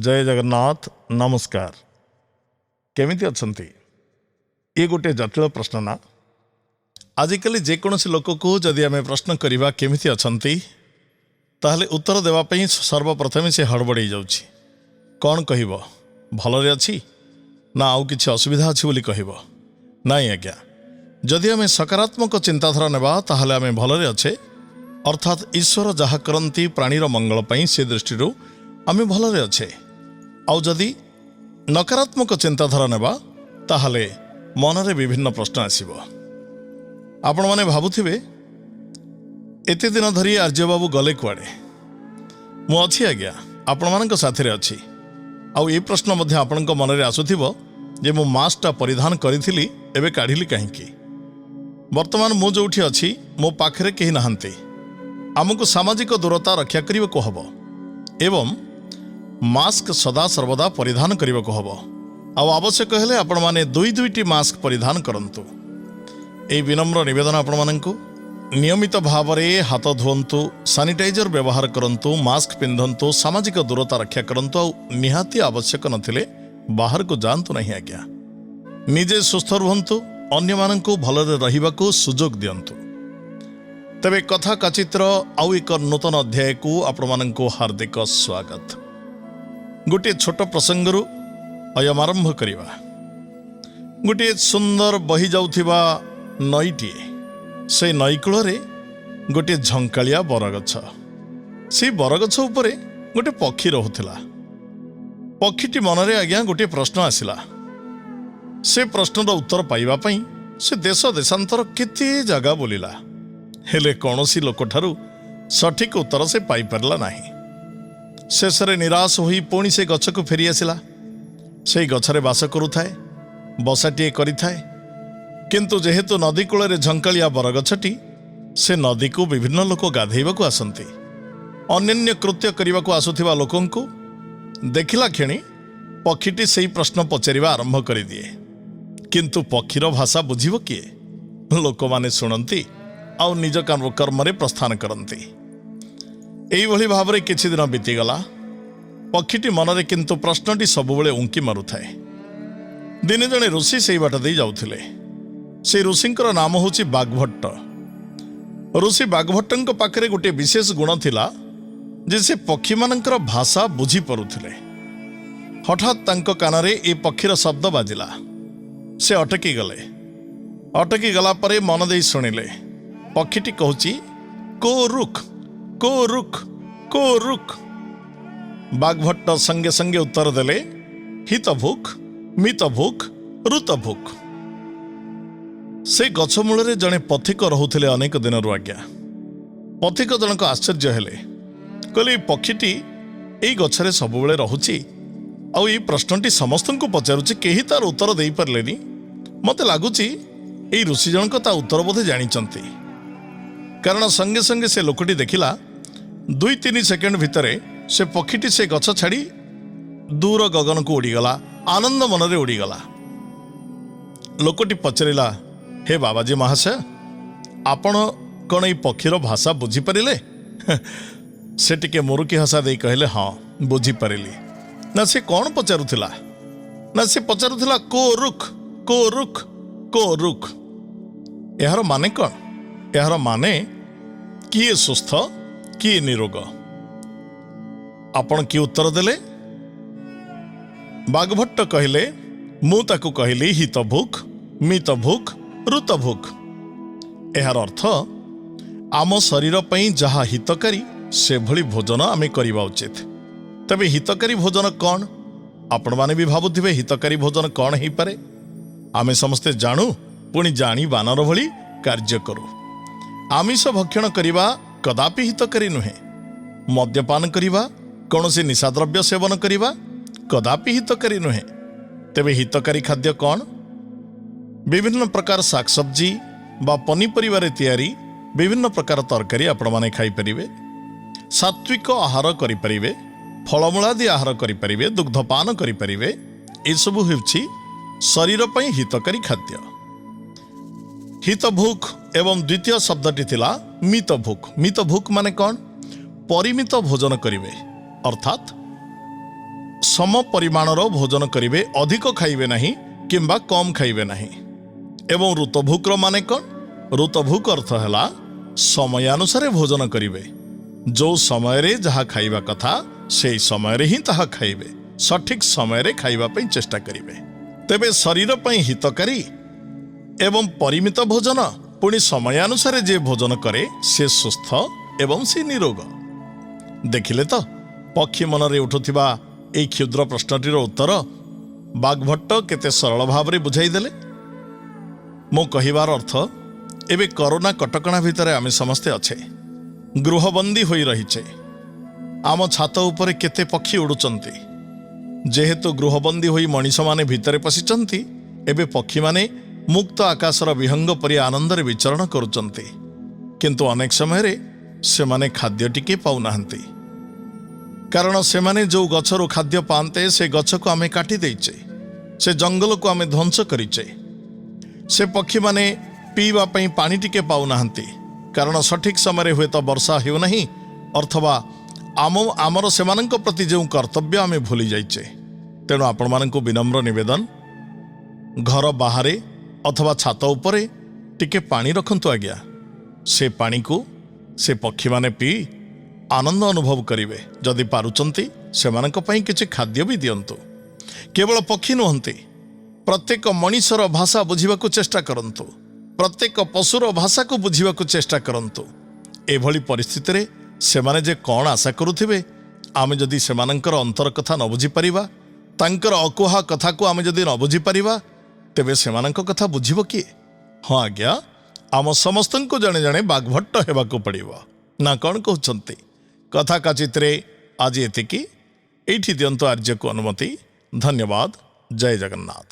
ଜୟ ଜଗନ୍ନାଥ। ନମସ୍କାର। କେମିତି ଅଛନ୍ତି? ଇଏ ଗୋଟିଏ ଜଟିଳ ପ୍ରଶ୍ନ ନା? ଆଜିକାଲି ଯେକୌଣସି ଲୋକକୁ ଯଦି ଆମେ ପ୍ରଶ୍ନ କରିବା କେମିତି ଅଛନ୍ତି, ତାହେଲେ ଉତ୍ତର ଦେବା ପାଇଁ ସର୍ବପ୍ରଥମେ ସେ ହଡ଼ବଡ଼େଇ ଯାଉଛି। କ'ଣ କହିବ? ଭଲରେ ଅଛି ନା ଆଉ କିଛି ଅସୁବିଧା ଅଛି ବୋଲି କହିବ? ନାଇଁ ଆଜ୍ଞା, ଯଦି ଆମେ ସକାରାତ୍ମକ ଚିନ୍ତାଧାରା ନେବା, ତାହେଲେ ଆମେ ଭଲରେ ଅଛେ। ଅର୍ଥାତ୍ ଈଶ୍ୱର ଯାହା କରନ୍ତି ପ୍ରାଣୀର ମଙ୍ଗଳ ପାଇଁ, ସେ ଦୃଷ୍ଟିରୁ ଆମେ ଭଲରେ ଅଛେ। ଆଉ ଯଦି ନକାରାତ୍ମକ ଚିନ୍ତାଧାରା ନେବା, ତାହେଲେ ମନରେ ବିଭିନ୍ନ ପ୍ରଶ୍ନ ଆସିବ। ଆପଣମାନେ ଭାବୁଥିବେ, ଏତେ ଦିନ ଧରି ଆର୍ଯ୍ୟବାବୁ ଗଲେ କୁଆଡ଼େ? ମୁଁ ଅଛି ଆଜ୍ଞା, ଆପଣମାନଙ୍କ ସାଥିରେ ଅଛି। ଆଉ ଏ ପ୍ରଶ୍ନ ମଧ୍ୟ ଆପଣଙ୍କ ମନରେ ଆସୁଥିବ ଯେ ମୁଁ ମାସ୍କଟା ପରିଧାନ କରିଥିଲି, ଏବେ କାଢ଼ିଲି କାହିଁକି? ବର୍ତ୍ତମାନ ମୁଁ ଯେଉଁଠି ଅଛି, ମୋ ପାଖରେ କେହି ନାହାନ୍ତି। ଆମକୁ ସାମାଜିକ ଦୂରତା ରକ୍ଷା କରିବାକୁ ହେବ ଏବଂ ମାସ୍କ ସଦା ସର୍ବଦା ପରିଧାନ କରିବାକୁ ହେବ। ଆଉ ଆବଶ୍ୟକ ହେଲେ ଆପଣମାନେ ଦୁଇ ଦୁଇଟି ମାସ୍କ ପରିଧାନ କରନ୍ତୁ, ଏହି ବିନମ୍ର ନିବେଦନ ଆପଣମାନଙ୍କୁ। ନିୟମିତ ଭାବରେ ହାତ ଧୁଅନ୍ତୁ, ସାନିଟାଇଜର ବ୍ୟବହାର କରନ୍ତୁ, ମାସ୍କ ପିନ୍ଧନ୍ତୁ, ସାମାଜିକ ଦୂରତା ରକ୍ଷା କରନ୍ତୁ ଆଉ ନିହାତି ଆବଶ୍ୟକ ନଥିଲେ ବାହାରକୁ ଯାଆନ୍ତୁ ନାହିଁ ଆଜ୍ଞା। ନିଜେ ସୁସ୍ଥ ରୁହନ୍ତୁ, ଅନ୍ୟମାନଙ୍କୁ ଭଲରେ ରହିବାକୁ ସୁଯୋଗ ଦିଅନ୍ତୁ। ତେବେ କଥା କଚିତ୍ର ଆଉ ଏକ ନୂତନ ଅଧ୍ୟାୟକୁ ଆପଣମାନଙ୍କୁ ହାର୍ଦ୍ଦିକ ସ୍ୱାଗତ। ଗୋଟିଏ ଛୋଟ ପ୍ରସଙ୍ଗରୁ ଅୟମ ଆରମ୍ଭ କରିବା। ଗୋଟିଏ ସୁନ୍ଦର ବହି ଯାଉଥିବା ନଈଟିଏ। ସେଇ ନଈ କୂଳରେ ଗୋଟିଏ ଝଙ୍କାଳିଆ ବରଗଛ। ସେଇ ବରଗଛ ଉପରେ ଗୋଟେ ପକ୍ଷୀ ରହୁଥିଲା। ପକ୍ଷୀଟି ମନରେ ଆଜ୍ଞା ଗୋଟିଏ ପ୍ରଶ୍ନ ଆସିଲା। ସେ ପ୍ରଶ୍ନର ଉତ୍ତର ପାଇବା ପାଇଁ ସେ ଦେଶ ଦେଶାନ୍ତର କେତେ ଜାଗା ବୁଲିଲା, ହେଲେ କୌଣସି ଲୋକଠାରୁ ସଠିକ ଉତ୍ତର ସେ ପାଇପାରିଲା ନାହିଁ। ଶେଷରେ ନିରାଶ ହୋଇ ପୁଣି ସେ ଗଛକୁ ଫେରିଆସିଲା। ସେଇ ଗଛରେ ବାସ କରୁଥାଏ, ବସାଟିଏ କରିଥାଏ। କିନ୍ତୁ ଯେହେତୁ ନଦୀ କୂଳରେ ଝଙ୍କାଳିଆ ବରଗଛଟି, ସେ ନଦୀକୁ ବିଭିନ୍ନ ଲୋକ ଗାଧେଇବାକୁ ଆସନ୍ତି। ଅନ୍ୟାନ୍ୟ କୃତ୍ୟ କରିବାକୁ ଆସୁଥିବା ଲୋକଙ୍କୁ ଦେଖିଲା କ୍ଷଣି ପକ୍ଷୀଟି ସେଇ ପ୍ରଶ୍ନ ପଚାରିବା ଆରମ୍ଭ କରିଦିଏ। କିନ୍ତୁ ପକ୍ଷୀର ଭାଷା ବୁଝିବ କିଏ? ଲୋକମାନେ ଶୁଣନ୍ତି ଆଉ ନିଜ କର୍ମରେ ପ୍ରସ୍ଥାନ କରନ୍ତି। ଏଇଭଳି ଭାବରେ କିଛି ଦିନ ବିତିଗଲା। ପକ୍ଷୀଟି ମନରେ କିନ୍ତୁ ପ୍ରଶ୍ନଟି ସବୁବେଳେ ଉଙ୍କି ମାରୁଥାଏ। ଦିନେ ଜଣେ ଋଷି ସେଇ ବାଟ ଦେଇ ଯାଉଥିଲେ। ସେ ଋଷିଙ୍କର ନାମ ହେଉଛି ବାଘଭଟ୍ଟ। ଋଷି ବାଘଭଟ୍ଟଙ୍କ ପାଖରେ ଗୋଟିଏ ବିଶେଷ ଗୁଣ ଥିଲା ଯେ ସେ ପକ୍ଷୀମାନଙ୍କର ଭାଷା ବୁଝିପାରୁଥିଲେ। ହଠାତ୍ ତାଙ୍କ କାନରେ ଏ ପକ୍ଷୀର ଶବ୍ଦ ବାଜିଲା। ସେ ଅଟକି ଗଲେ। ଅଟକି ଗଲା ପରେ ମନ ଦେଇ ଶୁଣିଲେ। ପକ୍ଷୀଟି କହୁଛି, "କୋ ରୁଖ୍, କୋ ରୁଖ୍, କୋ ରୁଖ୍।" ବାଘଭଟ୍ଟ ସଙ୍ଗେ ସଙ୍ଗେ ଉତ୍ତର ଦେଲେ, "ହିତ ଭୁକ୍, ମିତ ଭୁକ୍, ଋତ ଭୁକ୍।" ସେ ଗଛ ମୂଳରେ ଜଣେ ପଥିକ ରହୁଥିଲେ ଅନେକ ଦିନରୁ ଆଜ୍ଞା। ପଥିକ ଜଣକ ଆଶ୍ଚର୍ଯ୍ୟ ହେଲେ। କହିଲେ, ଏଇ ପକ୍ଷୀଟି ଏଇ ଗଛରେ ସବୁବେଳେ ରହୁଛି ଆଉ ଏଇ ପ୍ରଶ୍ନଟି ସମସ୍ତଙ୍କୁ ପଚାରୁଛି, କେହି ତାର ଉତ୍ତର ଦେଇପାରିଲେନି। ମୋତେ ଲାଗୁଛି ଏଇ ଋଷି ଜଣକ ତା ଉତ୍ତର ବୋଧେ ଜାଣିଛନ୍ତି। କାରଣ ସଙ୍ଗେ ସଙ୍ଗେ ସେ ଲୋକଟି ଦେଖିଲା, 2-3 ସେକେଣ୍ଡ ଭିତରେ ସେ ପକ୍ଷୀଟି ସେ ଗଛ ଛାଡ଼ି ଦୂର ଗଗନକୁ ଉଡ଼ିଗଲା, ଆନନ୍ଦ ମନରେ ଉଡ଼ିଗଲା। ଲୋକଟି ପଚାରିଲା, "ହେ ବାବାଜୀ ମହାଶୟ, ଆପଣ କ'ଣ ଏଇ ପକ୍ଷୀର ଭାଷା ବୁଝିପାରିଲେ?" ସେ ଟିକେ ମୁରୁକି ହସା ଦେଇ କହିଲେ, "ହଁ, ବୁଝିପାରିଲି।" ନା, ସେ କ'ଣ ପଚାରୁଥିଲା? ନା, ସେ ପଚାରୁଥିଲା, "କୋ ରୁଖ୍, କୋ ରୁଖ୍, କୋ ରୁଖ୍।" ଏହାର ମାନେ କ'ଣ? ଏହାର ମାନେ କିଏ ସୁସ୍ଥ, କିଏ ନିରୋଗ? ଆପଣ କି ଉତ୍ତର ଦେଲେ? ବାଘଭଟ୍ଟ କହିଲେ, "ମୁଁ ତାକୁ କହିଲି ହିତ ଭୁକ୍, ମିତ ଭୁକ୍, ଋତ ଭୁକ୍।" ଏହାର ଅର୍ଥ ଆମ ଶରୀର ପାଇଁ ଯାହା ହିତକାରୀ, ସେଭଳି ଭୋଜନ ଆମେ କରିବା ଉଚିତ। ତେବେ ହିତକାରୀ ଭୋଜନ କ'ଣ? ଆପଣମାନେ ବି ଭାବୁଥିବେ, ହିତକାରୀ ଭୋଜନ କ'ଣ ହେଇପାରେ? ଆମେ ସମସ୍ତେ ଜାଣୁ, ପୁଣି ଜାଣି ବାନର ଭଳି କାର୍ଯ୍ୟ କରୁ। ଆମିଷ ଭକ୍ଷଣ କରିବା କଦାପି ହିତକାରୀ ନୁହେଁ। ମଦ୍ୟପାନ କରିବା, କୌଣସି ନିଶାଦ୍ରବ୍ୟ ସେବନ କରିବା କଦାପି ହିତକାରୀ ନୁହେଁ। ତେବେ ହିତକାରୀ ଖାଦ୍ୟ କ'ଣ? ବିଭିନ୍ନ ପ୍ରକାର ଶାକସବଜି ବା ପନିପରିବାରେ ତିଆରି ବିଭିନ୍ନ ପ୍ରକାର ତରକାରୀ ଆପଣମାନେ ଖାଇପାରିବେ। ସାତ୍ୱିକ ଆହାର କରିପାରିବେ, ଫଳମୂଳାଦି ଆହାର କରିପାରିବେ, ଦୁଗ୍ଧପାନ କରିପାରିବେ। ଏସବୁ ହେଉଛି ଶରୀର ପାଇଁ ହିତକାରୀ ଖାଦ୍ୟ। ହିତ ଭୁକ୍ ଏବଂ ଦ୍ୱିତୀୟ ଶବ୍ଦଟି ଥିଲା ମିତ ଭୁକ୍। ମିତ ଭୁକ୍ ମାନେ କ'ଣ? ପରିମିତ ଭୋଜନ କରିବେ, ଅର୍ଥାତ୍ ସମ ପରିମାଣର ଭୋଜନ କରିବେ, ଅଧିକ ଖାଇବେ ନାହିଁ କିମ୍ବା କମ୍ ଖାଇବେ ନାହିଁ। ଏବଂ ଋତଭୁକ୍ର ମାନେ କ'ଣ? ଋତଭୁକ ଅର୍ଥ ହେଲା ସମୟାନୁସାରେ ଭୋଜନ କରିବେ। ଯେଉଁ ସମୟରେ ଯାହା ଖାଇବା କଥା, ସେଇ ସମୟରେ ହିଁ ତାହା ଖାଇବେ। ସଠିକ ସମୟରେ ଖାଇବା ପାଇଁ ଚେଷ୍ଟା କରିବେ। ତେବେ ଶରୀର ପାଇଁ ହିତକାରୀ ଏବଂ ପରିମିତ ଭୋଜନ, ପୁଣି ସମୟାନୁସାରେ ଯିଏ ଭୋଜନ କରେ, ସେ ସୁସ୍ଥ ଏବଂ ସେ ନିରୋଗ। ଦେଖିଲେ ତ, ପକ୍ଷୀ ମନରେ ଉଠୁଥିବା ଏଇ କ୍ଷୁଦ୍ର ପ୍ରଶ୍ନଟିର ଉତ୍ତର ବାଗଭଟ୍ଟ କେତେ ସରଳ ଭାବରେ ବୁଝାଇଦେଲେ। ମୋ କହିବାର ଅର୍ଥ, ଏବେ କରୋନା କଟକଣା ଭିତରେ ଆମେ ସମସ୍ତେ ଅଛେ, ଗୃହବନ୍ଦୀ ହୋଇ ରହିଛେ। ଆମ ଛାତ ଉପରେ କେତେ ପକ୍ଷୀ ଉଡ଼ୁଛନ୍ତି। ଯେହେତୁ ଗୃହବନ୍ଦୀ ହୋଇ ମଣିଷମାନେ ଭିତରେ ପଶିଛନ୍ତି, ଏବେ ପକ୍ଷୀମାନେ ମୁକ୍ତ ଆକାଶର ବିହଙ୍ଗ ପରି ଆନନ୍ଦରେ ବିଚରଣ କରୁଛନ୍ତି। କିନ୍ତୁ ଅନେକ ସମୟରେ ସେମାନେ ଖାଦ୍ୟ ଟିକେ ପାଉନାହାନ୍ତି, କାରଣ ସେମାନେ ଯେଉଁ ଗଛରୁ ଖାଦ୍ୟ ପାଆନ୍ତେ, ସେ ଗଛକୁ ଆମେ କାଟି ଦେଇଛେ, ସେ ଜଙ୍ଗଲକୁ ଆମେ ଧ୍ୱଂସ କରିଛେ। ସେ ପକ୍ଷୀମାନେ ପିଇବା ପାଇଁ ପାଣି ଟିକେ ପାଉନାହାନ୍ତି, କାରଣ ସଠିକ ସମୟରେ ହୁଏତ ବର୍ଷା ହେଉନାହିଁ, ଅଥବା ଆମର ସେମାନଙ୍କ ପ୍ରତି ଯେଉଁ କର୍ତ୍ତବ୍ୟ ଆମେ ଭୁଲି ଯାଇଛେ। ତେଣୁ ଆପଣମାନଙ୍କୁ ବିନମ୍ର ନିବେଦନ, ଘର ବାହାରେ ଅଥବା ଛାତ ଉପରେ ଟିକେ ପାଣି ରଖନ୍ତୁ ଆଜ୍ଞା। ସେ ପାଣିକୁ ସେ ପକ୍ଷୀମାନେ ପିଇ ଆନନ୍ଦ ଅନୁଭବ କରିବେ। ଯଦି ପାରୁଛନ୍ତି, ସେମାନଙ୍କ ପାଇଁ କିଛି ଖାଦ୍ୟ ବି ଦିଅନ୍ତୁ। କେବଳ ପକ୍ଷୀ ନୁହନ୍ତି, ପ୍ରତ୍ୟେକ ମଣିଷର ଭାଷା ବୁଝିବାକୁ ଚେଷ୍ଟା କରନ୍ତୁ, ପ୍ରତ୍ୟେକ ପଶୁର ଭାଷାକୁ ବୁଝିବାକୁ ଚେଷ୍ଟା କରନ୍ତୁ। ଏଭଳି ପରିସ୍ଥିତିରେ ସେମାନେ ଯେ କ'ଣ ଆଶା କରୁଥିବେ, ଆମେ ଯଦି ସେମାନଙ୍କର ଅନ୍ତର କଥା ନ ବୁଝିପାରିବା, ତାଙ୍କର ଅକୁହା କଥାକୁ ଆମେ ଯଦି ନ ବୁଝିପାରିବା, ତେବେ ସେମାନଙ୍କ କଥା ବୁଝିବ କିଏ? ହଁ ଆଜ୍ଞା, ଆମ ସମସ୍ତଙ୍କୁ ଜଣେ ଜଣେ ବାଗଭଟ୍ଟ ହେବାକୁ ପଡ଼ିବ ନା କ'ଣ କହୁଛନ୍ତି? କଥା କାଚିତ୍ରେ ଆଜି ଏତିକି। ଏଇଠି ଦିଅନ୍ତୁ ଆର୍ଯ୍ୟକୁ ଅନୁମତି। ଧନ୍ୟବାଦ। ଜୟ ଜଗନ୍ନାଥ।